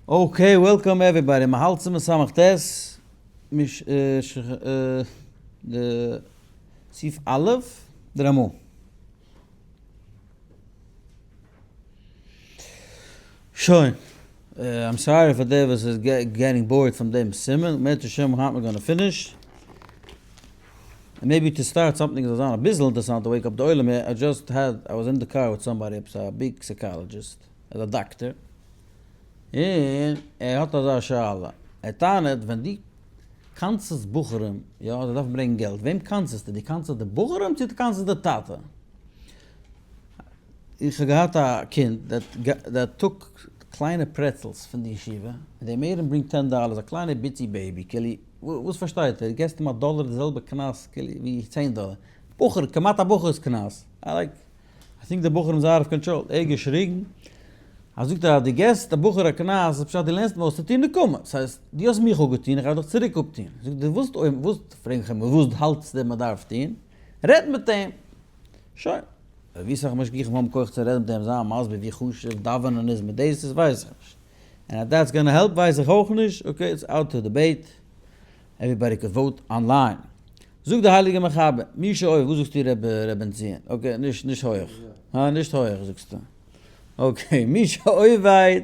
Okay, welcome everybody, מען האלט סימן סמך ט', די סעיף א', די רמא. שוין, I'm sorry פאר דער וואס איז getting bored פון דעם סימן, אם ירצה השם היינט מיר gonna finish. און maybe to start something זאל זיין אביסל אינטערעסאנט to wake up די עולם, I just had, I was in the car with somebody עפעס א big psychologist, ער איז א דאקטער, און ער האט אזא שאלה, ער טענה'ט ווען דו קנס'סט בחורים, יא, זיי דארפן ברענגען געלט, וועם קנס'סטו? דו קנס'סט די בחורים צו דו קנס'סט די טאטע? איך האב געהאט א קינד that took קליינע pretzels פון די ישיבה, און they made him bring ten dollars, א קליינע bitsy baby, כאילו, וואס פארשטייט ער? געסט אים א דאלער די זעלבע קנס כאילו ווי צען דאלער, בחור, כמעט א בחור'ס קנס, I like, I think די בחורים זענען out of control, ער האט געשריגן, אז זאגט ער אז דו געסט א בחור א קנס איז פשט דו לערנסט אים אויס צו טון נקמה, ס'הייסט דו האסט מיך אפגעטון איך גיי דיך צוריק אפטון, זאגט ער וואס וואס, פרעג איך אים וואס האלטסטו מען דארף טון, רעד מיט אים, שוין, ווי סאך משגיחים האבן כח צו רעדן מיט אים זיין מסביר ווי חשוב דאווענען איז מיט דאס דאס ווייס איך נישט, און אז that's gonna help ווייס איך אויך נישט, okay it's out to debate, everybody could vote online. זאגט די הייליגע מחבר, מי שאוהב, וואס זאגסטו ר' בן ציון? Okay נישט נישט הויעך, הא? נישט הויעך זאגסטו, okay מי שעובד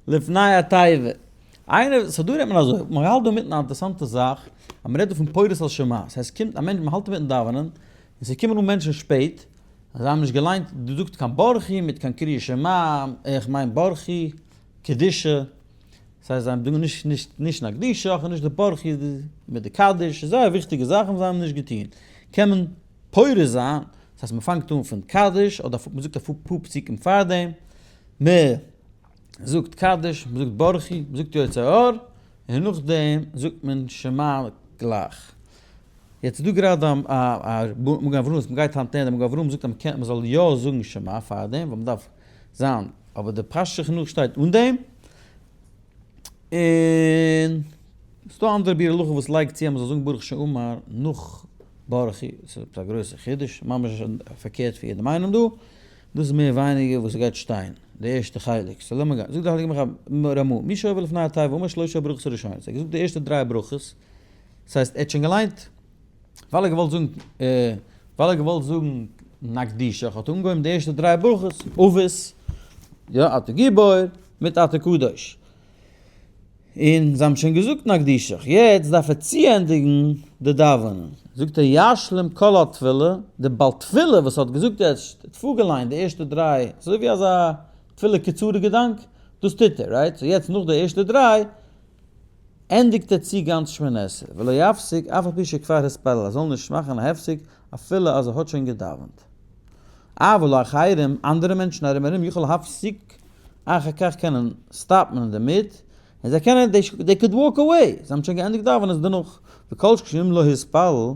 לפני התיבה, איינער, so דא רעדט מען אזוי, מען האלט דא אינמיטן א אינטערעסאנטע זאך, אז מען רעדט דא פון פורס על שמע, ס'הייסט ס'קומט א מענטש, מען האלט אינמיטן דאווענען, און ס'קומען אן מענטשן שפעט, זיי האבן נישט געליינט, דו זאגסט קיין ברכי מיט קיין קריאת שמע, איך מיין ברכי, קדושה, ס'הייסט זיי האבן נישט נישט נישט נקדישך און נישט די ברכי מיט די קדיש, זייער וויכטיגע זאכן וואס זיי האבן נישט געטון, קען מען פורס זיין, ס'הייסט מ'פאנגט אן פון קדיש אדער מ'זאגט אפאר פסוקים פארדעם, מ'זאגט קדיש, מ'זאגט ברכי, מ'זאגט יוצר אור, און נאכדעם זאגט מען שמע גלייך. יעצט איז דא גראדע א מגן אברהם וואס מ'גייט היינט לערנען, די מגן אברהם זאגט אז מ'קען מ'זאל יא זאגן שמע פארדעם ווייל מ'דארף זיין, אבער די פשט שולחן ערוך שטייט אן דעם, און ס'דא אנדערע ביאור הלכה וואס לייגט צו אז מ'זאל זאגן ברוך שאמר נאך ברכי, ס'איז עפעס א גרויסע חידוש, ממש פארקערט פון יעדעם איינעם דא, דאס איז מער ווייניגער וואס ס'גייט שטיין, די ערשטע חלק, so לאמיר גיין, זאגט די הייליגע מחבר רמא, מי שעובר לפני התיבה אמר שלושה ברכות הראשונות, ער האט געזאגט די ערשטע דריי ברכות, ס'הייסט ער האט שוין געליינט ווייל ער האט געוואלט זאגן ווייל ער האט געוואלט זאגן נקדישך האט ער אנגעהויבן די ערשטע דריי ברכות, אבות, יא אתה גיבור, מיט אתה קדוש. און זיי האבן שוין געזאגט נקדישך, יעצט דארף ער צוענדיגן די דאווענען. זאגט ער ישלים כל התפילה, די בעל תפילה וואס האט געזאגט יעצט, האט פארגעליינט די ערשטע דריי, אזוי ווי אזא תפילה קצרה געדאנק, דאס טוט ער, right? So יעצט נאך די ערשטע דריי, ענדיגט ער צו גאנץ שמונה עשרה, ולא יפסיק אף על פי שכבר התפלל, ער זאל נישט מאכן א הפסק אפילו אז ער האט שוין געדאווענט. אבל האחרים, אנדערע מענטשן ארום ארום, יכול להפסיק אחר כך קענען stop ן אינדערמיט, און זיי קענען, they could walk away, זיי האבן שוין געענדיגט דאווענען איז דערנאך, וכל שכן שאם לא התפלל,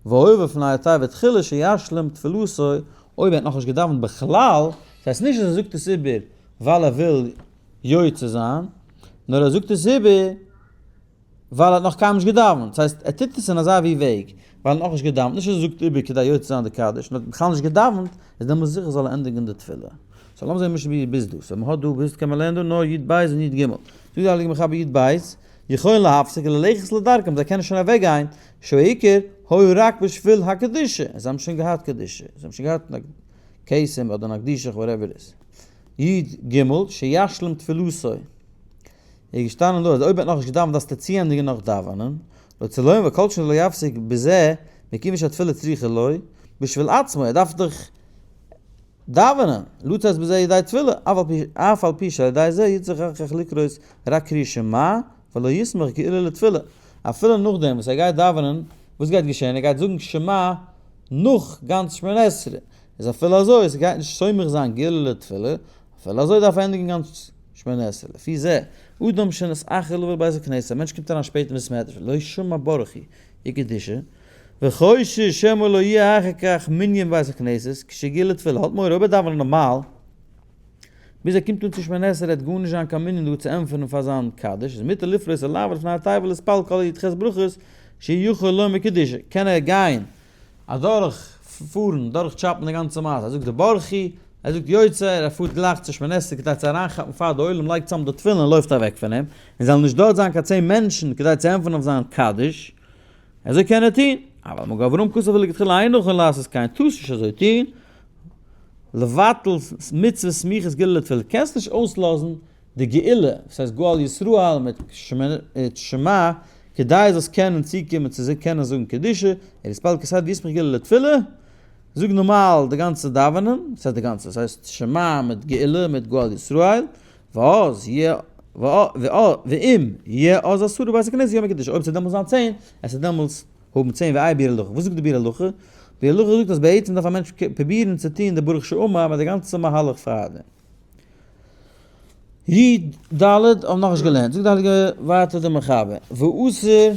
ועובר לפני התיבה תחילה שישלים תפילתו, אויב ער האט נאכנישט געדאווענט בכלל, ס'הייסט נישט אז ער זאגט עס איבער ווייל ער וויל יוצא זיין, נאר ער זאגט עס איבער ווייל ער האט נאך קיינמאל נישט געדאווענט, ס'הייסט ער טוט עס אין אזא ווי וועג, ווייל ער האט נאכנישט געדאווענט, נישט אז ער זאגט איבער כדי יוצא זיין די קדיש, נאר ער האט בכלל נישט געדאווענט, איז דעמאלס זיכער זאל ער ענדיגן די תפילה. So לאמיר זען משנה ברורה ביז דא, so מ'האט דא ביז קען מען לערנען דא נאר י ב און י ג. זאגט די הייליגע מחבר י ב, יכולין להפסיק וללכת לדרכם, זיי קענען שוין אוועק גיין, שהעיקר היה רק בשביל הקדושה, זיי האבן שוין געהאט קדושה, זיי האבן שוין געהאט כתם אדער נקדישך whatever it is. י ג, שישלים תפילתו. איז געשטאנען דא אז אויב האט נאכנישט געדאווענט דארפסטו צוענדיגן נאך דאווענען, רוצה לומר וכל שכן לא יפסיק בזה מכיוון שהתפילה צריכה לו בשביל עצמו, ער דארף דאך דאווענען, לצאת בזה ידי תפילה, אף על פי שעל ידי זה יצטרך אחר כך לקרות רק קריאת שמע ולא יסמוך גאולה לתפילה, אפילו נאכדעם וואס ער גייט דאווענען, וואס גייט געשען? ער גייט זאגן שמע נאך גאנץ שמונה עשרה, איז אפילו אזוי, ס'גייט נישט סומך זיין גאולה לתפילה, אפילו אזוי דארף ער ענדיגן גאנץ שמונה עשרה, לפי זה, אדם שנתאחר לבוא לבית הכנסת, א מענטש קומט אריין שפעט אין בית מדרש, לא שמע ברכי וקדושה, וחושש שמא לא יהיה אחר כך מנין בבית הכנסת, כשיגיע לתפילה, האט מורא אויב ער דאווענט נארמאל, ביז ער קומט אן צו שמונה עשרה וועט גארנישט זיין קיין מנין דא צו ענטפערן פאר זיין קדיש, איז מותר לפרוס ולעבור לפני התיבה ולהתפלל כל י ח ברכות שיכול לומר קדושה, קען ער גיין אדורך פארן, דורך chop ן די גאנצע מעשה, ער זאגט די ברכי. ער זאגט יוצר, ער פארט גלייך צו שמונה עשרה כדי צו אריינכאפן פאר די עולם לייגט צאם די תפילין און לויפט אוועק פון אים, און זאלן נישט דארט זיין קיין 10 מענטשן כדי צו ענטפערן אויף זיין קדיש, אזוי קען ער טון, אבל מגן אברהם כתב לכתחילה אין נכון לעשות כן, טארסט נישט אזוי טון, לבטל מצוות סמיכות גאולה לתפילה, קענסט נישט אויסלאזן די גאולה, וואס הייסט גואל ישראל מיט שמע, כדי זאלסט קענען צוקומען צו קענען זאגן קדושה, ער איז פאלק כסדר יסמך גאולה לתפילה, זאג נארמאל די גאנצע דאווענען, וואס הייסט די גאנצע? עס הייסט שמע מיט גאולה מיט גואל ישראל, ואז יהיה ואם יהיה אז אסור בבית הכנסת יום הקדוש, אויב ס'וועט דעמאלטס זיין 10, עס וועט דעמאלטס האבן 10 ועי' ביאור הלכה. וואס זאגט די ביאור הלכה? ביאור הלכה זאגט אז בעצם דארף א מענטש פרובירן צו טון די ברוך שאמר מיט די גאנצע מהלך פארדעם. י ד האבן נאכנישט געלערנט, זאגט די הייליגע ווייטער די מחבר, ואסור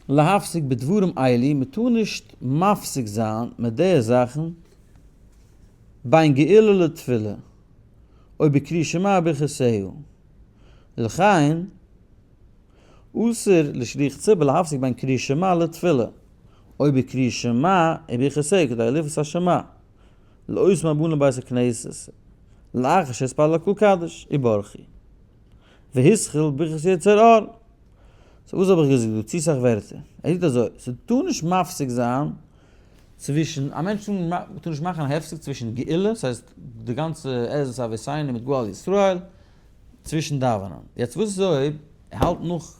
להפסיק בדברים אלו, מען טאר נישט מפסיק זיין מיט די זאכן בין גאולה לתפילה, או בקריאת שמע וברכותיה. לכן, אסור לשליח ציבור להפסיק בין קריאת שמע לתפילה, או בקריאת שמע וברכותיה כדי לפרוס השמע, לאותם הבאים לבית הכנסת, לאחר שהתפלל הקהל קדיש וברכו. והתחיל ברכת יוצר אור. so וואס האב איך געזאגט דא? צו סאך ווערטער. ער זאגט אזוי, ס'טאר נישט מפסיק זיין צווישן, א מענטש טאר נישט מאכן א הפסק צווישן גאולה, ס'הייסט די גאנצע עזרת אבותינו מיט גואל ישראל, צווישן דאווענען. יעצט וואס איז אויב ער האלט נאך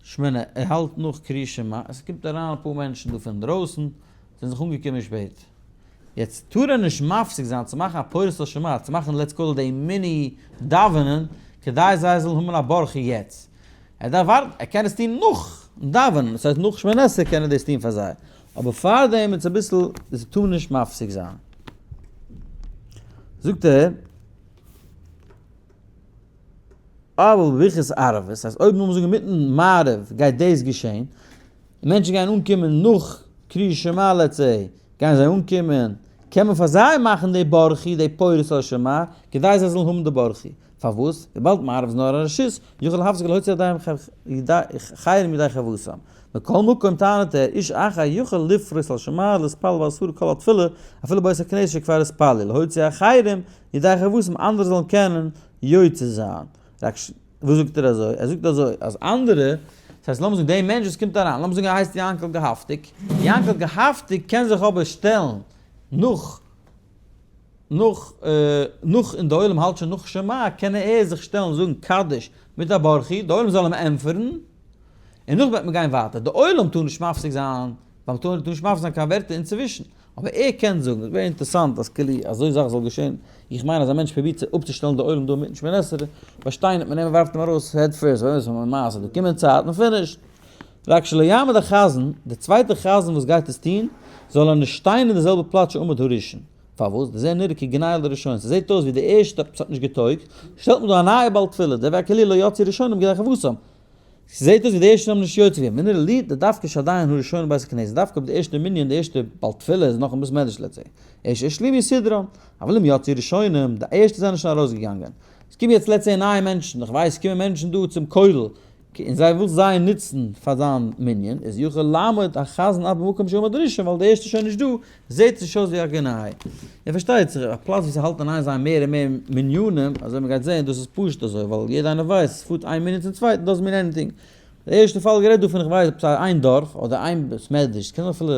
שמונה, ער האלט נאך קריאת שמע, עס קומט אריין אפאר מענטשן דא פון דרויסן, זענען זיך אנגעקומען שפעט. יעצט טאר ער נישט מפסיק זיין צו מאכן א פורס לשמע, צו מאכן let's call די מיני דאווענען, כדי זיי זאלן האבן א ברכו יעצט. ער דארף ווארטן, ער קען עס טון נאך דאווענען, דאס הייסט נאך שמונה עשרה קען ער דאס טון פאר זיי, אבער פארדעם איז אביסל, עס טאר נישט מפסיק זיין. זאגט ער, אבל בברכת ערבית, אז אויב לאמיר זאגן אינמיטן מעריב גייט דאס געשען, און מענטשן גייען אנקומען נאך קריאת שמע let's say, גייען זיי אנקומען, קען מען פאר זיי מאכן די ברכו, די פורס על שמע, כדי זיי זאלן האבן די ברכו. פארוואס? וויבאלד מעריב איז נאר א רשות, יכול להפסיק להוציא ידיים חיילים ידי חובתם. מכל מקום טענה'ט ער, איש אחר יכול לפרוס על שמע להתפלל בעשרה כל התפילה, אפילו בית הכנסת שכבר התפלל, להוציא אחרים ידי חובתם, אנדערע זאלן קענען יוצא זיין. רק ש. וואס זאגט ער אזוי? ער זאגט אזוי, אז אנדערע, דאס הייסט לאמיר זאגן דער מענטש וואס קומט אריין, לאמיר זאגן ער הייסט יענקל געהאפטיג, יענקל געהאפטיג קען זיך אבער שטעלן נאך נאך נאך און די עולם האלט שוין נאך שמע, קען ער זיך שטעלן זאגן קדיש מיט א ברכו, די עולם זאל אים ענטפערן, און נאכדעם וועט מען גיין ווייטער. די עולם טאר נישט מפסיק זיין, ווייל מ'טאר נישט מפסיק זיין קיין ווערטער אינצווישן. אבער ער קען זאגן, עס ווערט אינטערעסאנט אז כאילו אזוי זאך זאל געשען, איך מיין אז א מענטש פרובירט צו אפצושטעלן די עולם דא אינמיטן שמונה עשרה, באשטיינערט מען אים און ווארפט אים ארויס head first, ווייל עס איז א מעשה, דא קומען צייטן finish. רק שלא יעמוד החזן, דער צווייטער חזן וואס גייט עס טון, זאל ער נישט שטיין אין די זעלבע פלאץ שעמד הראשון. פארוואס? דזה נראה כגנאי לראשון, ס'זעט אויס ווי די ערשטע עפעס האט נישט געטויגט, שטעלט מען דא א נייע בעל תפילה, דער והכלי לא יצאו ראשונים כדי חובתם. ס'זעט אויס ווי די ערשטע האבן נישט יוצא געווען, ונראה לי דדווקא שעדיין הראשונים בבית הכנסת, דווקא אויב די ערשטע מנין, די ערשטע בעל תפילה איז נאך אין בית מדרש let's say, ערשט השלימו סדרן, אבל אם יצאו ראשונים, די ערשטע זענען שוין ארויסגעגאנגען. עס קומען יעצט let's say נייע מענטשן, איך ווייס עס קומען מענטשן דא צום כולל, און זיי ווילסט זיי נוצן פאר זיין מנין, איז יכול לעמוד החזן אף במקום שעמד הראשון, ווייל די ערשטע איז שוין נישט דא, זעט נישט אויס ווי א גנאי. און פארשטייט זיך, א פלאץ ווי ס'האלט אין איין זיין מער און מער מנינים, אזוי מ'גייט זען, דאס איז פשוט אזוי, ווייל יעדער איינער ווייסט, ס'פארט איין מנין צום צווייטן, doesn't mean anything. די ערשטע פאל גערעדט דא פון איך ווייס עפעס איין דארף, אדער איין בית מדרש, ס'קען אפילו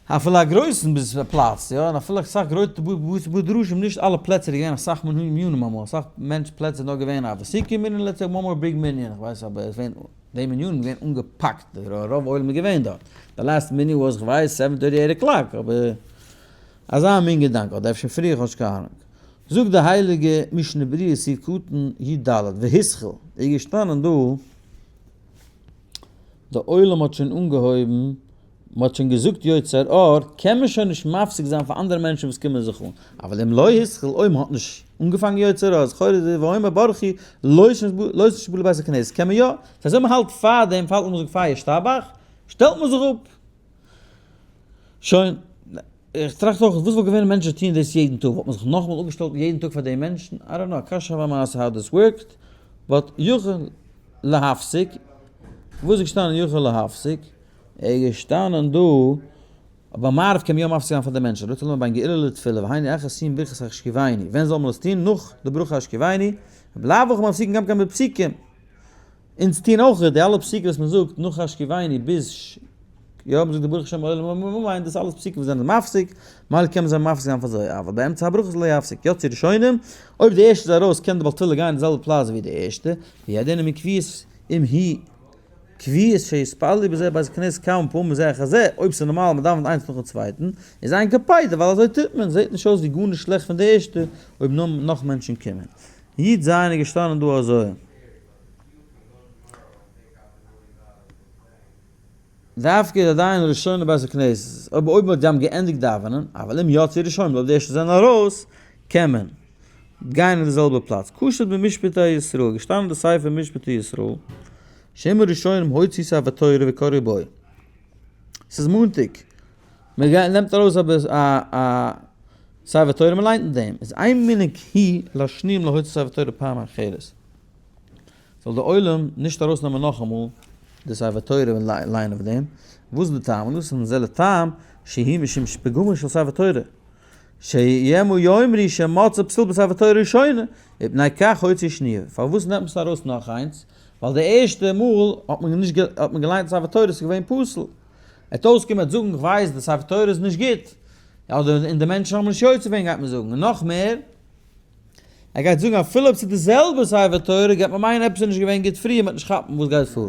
אפילו א גרויסן בית פלאץ, יא, און אפילו אסאך גרויסע בתי מדרשים, נישט אלע פלעצער איז געווען אסאך מנינים אמאל, אסאך מענטש פלעצער איז נאר געווען א ותיקין מנין let's say one more big מנין, איך ווייס אבער עס ווען די מנינים געווען אנגעפאקט, רוב עולם איז געווען דארט, די last מנין was כ'ווייס seven thirty eight o'clock, אבער אזא מין געדאנק, אדער אפשר פריער כ'האב נישט קיין אהנונג. זאגט די הייליגע משנה ברורה סעיף קטן י ד, והתחיל, איז געשטאנען דא, די עולם האט שוין אנגעהויבן, מען האט שוין געזאגט יוצר אור, קען מען שוין נישט מפסיק זיין פאר אנדערע מענטשן וואס קומען זיך אן, אבל אם לא התחיל, אויב מען האט נישט אנגעפאנגען יוצר אור, זכור את ואומר ברכו, לא תשבו לבית הכנסת, קען מען יא, ס'הייסט אויב מען האלט פאר דעם, פאלט לאמיר זאגן פאר ישתבח, שטעלט מען זיך אפ. שוין, איך טראכט אויך, וואס וואלט געווען ווען מענטשן טוען דאס יעדן טאג, וואלט מען זיך נאכאמאל אפגעשטעלט יעדן טאג פאר די מענטשן? I don't know, א קשיא אויף א מעשה how this worked, but יכול להפסיק, וואס איז געשטאנען יכול להפסיק? ער איז געשטאנען דא. אבער מעריב קען מען יא מפסיק זיין פאר די מענטשן, רוצה לומר בין גאולה לתפילה, והיינו אחר סיום ברכת השכיבנו, ווען זאל מען עס טון? נאך די ברכה השכיבנו, בלאו הכי מפסיקים גם כן בפסוקים. אונז טוען אויך די אלע פסוקים וואס מען זאגט נאך השכיבנו ביז יא מען זאגט די ברוך שם עולם אמן דאס אלעס פסוקים וואס זענען מפסיק, מילא קען מען זיי מפסיק זיין פאר זיי, אבל באמצע הברכות לא יפסיק, יצאו ראשונים, אויב די ערשטע איז ארויס קען די בעל תפילה גיין אין די זעלבע פלאץ ווי די ערשטע, וידענו מקביעות אם היא קביעות שיתפללו בזה בית הכנסת כמה פעמים זה אחר זה, אויב ס'איז נארמאל מען דאווענט איינס נאכן צווייטן, איז אין קפידא ווייל אזוי טוט מען, זעט נישט אויס ווי גארנישט שלעכט פון די ערשטע אויב נאר נאך מענטשן קומען. י ז איז געשטאנען דא אזוי. דווקא איז עדיין ראשונה בית הכנסת, אויב אויב מ'האט גם געענדיגט דאווענען, אבל אם יצאו ראשונים, אויב די ערשטע זענען ארויס, קען מען גיין אין די זעלבע פלאץ. כתוב במשפטי ישראל, געשטאנען אין די ספר משפטי ישראל, שאם הראשונים הוציאו ספר תורה וקראו בו. ס'איז מאנטאג, מען גייט נעמט ארויס א א ספר תורה מען ליינט אין דעם, איז אין מנהג הוא לשניים להוציא ספר תורה פעם אחרת, זאל די עולם נישט ארויס נעמען נאכאמאל די ספר תורה און ליינען אויף דעם, וואס איז די טעם? און דאס איז זה לטעם שהוא משום פגמו של ספר תורה, שיאמרו יאמרו שמצא פסול בספר תורה ראשונה, מפני כך הוציא שניה, פארוואס נעמט מען עס ארויס נאך איינס? ווייל די ערשטע מאל האט מען נישט האט מען געליינט ספר תורה ס'איז געווען פסול, ער האט אויסגעקומען זאגן איך ווייס די ספר תורה איז נישט גוט, אדער און די מענטשן האבן נישט יוצא געווען גייט מען זאגן, און נאך מער, ער גייט זאגן אפילו אויב ס'איז די זעלבע ספר תורה גייט מען מיינען עפעס איז נישט געווען גוט פריער מ'וועט נישט כאפן וואס גייט פאר.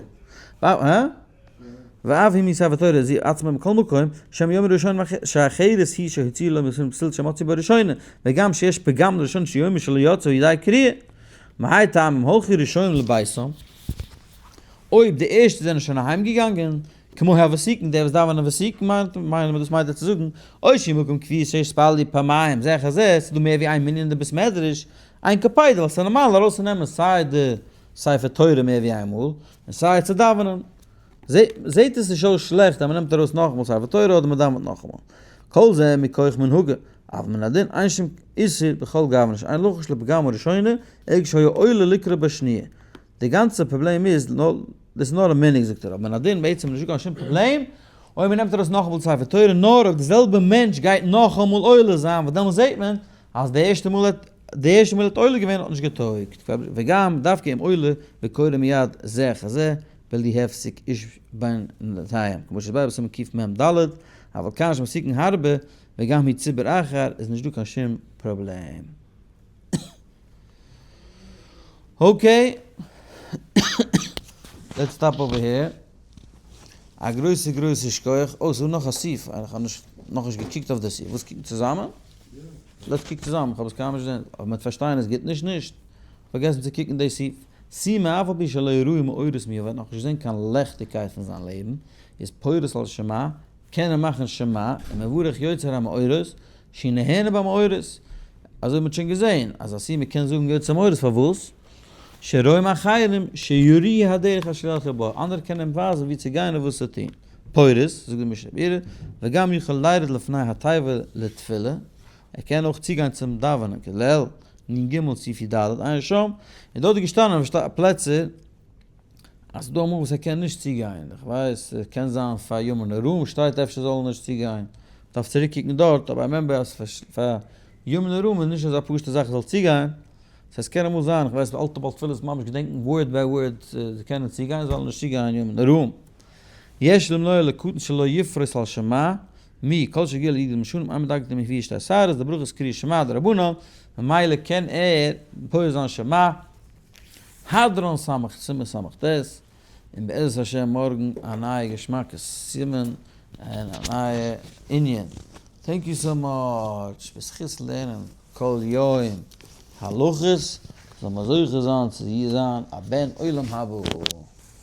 ואף אם היא ספר תורה זו עצמה מכל מקום, שם יאמר ראשון שאחרת היא שהוציאו לו מסוים פסול שמצאו בראשונה, וגם שיש פגם לראשון שיאמר שלא יצאו ידי קריאה. מהאי טעם אם הלכו ראשונים לביתם, אויב די ערשטע זענען שוין אהיים געגאנגען, כמו הוותיקין, די וואס דאווענען ותיקין מיינט מיינען דאס מיינט ער צו זאגן, או שהוא מקום קביעות שיתפללו פעמיים זה אחר זה, ס'איז דא מער ווי איין מנין אין די בית מדרש, אין קפידא ווייל ס'איז נארמאל ארויסצונעמען סיי די ספר תורה מער ווי איין מאל, און סיי צו דאווענען. זעהט עס נישט אויס שלעכט אז מ'נעמט ארויס נאכאמאל ספר תורה אדער מ'דאווענט נאכאמאל. כל זה מכח מנהגא, אבל מן הדין אין שום איסור בכל גוונא שאין לחוש לפגם הראשונה, אלא כשהיה עולה לקרא בשניה. די גאנצע פראבלעם איז נאר, דאס איז נאר א מנהג זאגט ער, אבער מן הדין בעצם איז נישטא קיין שום פראבלעם אויב מ'נעמט ארויס נאכאמאל ספר תורה נאר אויב די זעלבע מענטש גייט נאכאמאל עולה זיין וואס דעמאלס זעהט מען אז די ערשטע מאל האט די ערשטע מאל האט עולה געווען האט נישט געטויגט, וגם דווקא אם עולה וקורא מיד זה אחר זה בלי הפסק איש בינתיים, כמו שהתבאר בסימן קמ ד, אבל כאן שמפסיקין הרבה וגם היא ציבור אחר איז נישט דא קיין שום פראבלעם. okay, let's stop over here. א גרויסע גרויסע שכוח. אוי ס'דא נאך א סעיף, איך האב נישט נאכנישט געקוקט אויף די סעיף. וואס קוקן צוזאמען? let's קוק צוזאמען, איך האב עס קיינמאל נישט געזען. אבער מ'וועט פארשטיין עס גוט נישט נישט. פארגעסן צו קוקן די סעיף. סימן אף על פי שלא ראו מאורות מימיו, ער האט נאכנישט געזען קיין לעכטיגקייט פון זיין לעבן, איז פורס על שמע, קען ער מאכן שמע, און מברך יוצר המאורות, שהוא נהנה במאורות. אזוי מ'האט שוין געזען אז א סומא קען זאגן יוצר המאורות פארוואס? שרואים אחרים שיורוהו הדרך אשר ילכו בה, אנדערע קענען אים ווייזן וואו צו גיין און וואס צו טון. פורס, זאגט די משנה ברורה, וגם יכול לירד לפני התיבה לתפילה, ער קען אויך צוגיין צום דאווענען, כלעיל, נ ג סעיף י ד, עיין שם, און דארט איז געשטאנען אויף פלעצער אז ס'דא אמאל וואס ער קען נישט צוגיין, איך ווייס, קען זיין פאר ימים נוראים שטייט אפשר זאל ער נישט צוגיין, מ'דארף צוריק קוקן דארט, אבער I remember אז פאר ימים נוראים איז נישט אזא פשוטע זאך ער זאל צוגיין, ס'הייסט ס'קען אמאל זיין, איך ווייס אלטע בעל תפילות ממש געדענקן word by word זיי קענען צוגיין זאלן נישט צוגיין ימים נוראים. יש למנוע לקטן שלא יפרוס על שמע, מי, כל שהגיע לי"ג משנים אין מדקדקין אם הביאו שתי שערות, די ברכות קריאת שמע דרבנן, ממילא קען ער פורס זיין שמע, הדרן סמך סימן סמך ט, און בעזרת השם מארגן א נייע געשמאקע סימן און א נייע ענין. thank you so much בזכות לערנען כל יום הלכות זאל מען זוכה זיין צו זיין א בן עולם הבא.